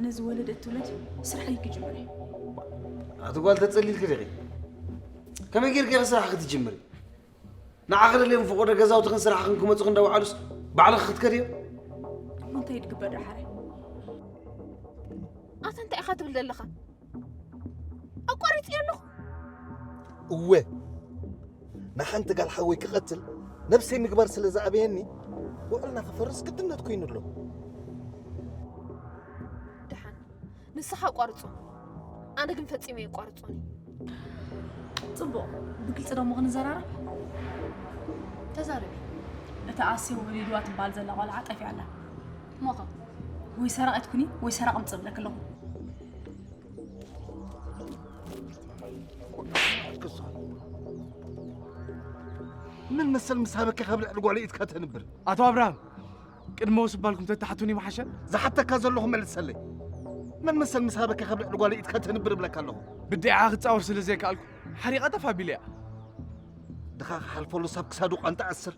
ነዚ ወለድ እትውለድ ስራሕ ክጅምር እዩ። ኣቲ ጓል ተጸሊልኪ ዲኺ? ከመይ ጌርኪ ኢኺ ስራሕ ክትጅምሪ? ንዓኺ ደልዮም ፍቑደ ገዛውትኽን ስራሕኽን ክመጹኺ እንዳወዓሉስ ባዕልኺ ክትከድዮ? እሞ እንታይ ድግበር ደሓረ? ኣታ እንታይ ኢኻ ትብል ዘለኻ? ኣቋሪጽ ኣለኹ። እወ፣ ንሓንቲ ጋል ሓወይ ክቐትል ነብሰይ ምግባር ስለ ዝኣበየኒ ውዕልና ክፈርስ ግድነት ኮይኑ ኣሎ። ደሓን ንስኻ ኣቋርጾ፣ ኣነ ግን ፈጺመ የቋርጾን። ጽቡቕ፣ ብግልጺ ደሞ ክንዘራረብ። ተዛረቢ። እታ ኣስዮ ወሊድዋ ትበሃል ዘላ ቆልዓ ጠፊኣ ኣላ። ሞኸ? ወይ ሰራቒት ኩኒ ወይ ሰራቒ ምጽእ እብለኪ ኣለኹ። መን መሰል ምስ ሃበካ ካብ ልዕሊ ጓል ኢድካ ተንብር? ኣቶ ኣብርሃም፣ ቅድሚ ወስባልኩም ተታሕቱኒ ምሓሸ። ዝሓተካ ዘለኹ መልሰለይ። መን መሰል ምስ ሃበካ ካብ ልዕሊ ጓል ኢድካ ተንብር እብለካ ኣለኹ። ብዲዓ ክጻወር ስለ ዘይከኣልኩ ሓሪቓ ጠፍ ኣቢለያ። ድኻ ክሓልፈሉ ሳብ ክሳዱ ቋንጣ ኣስር።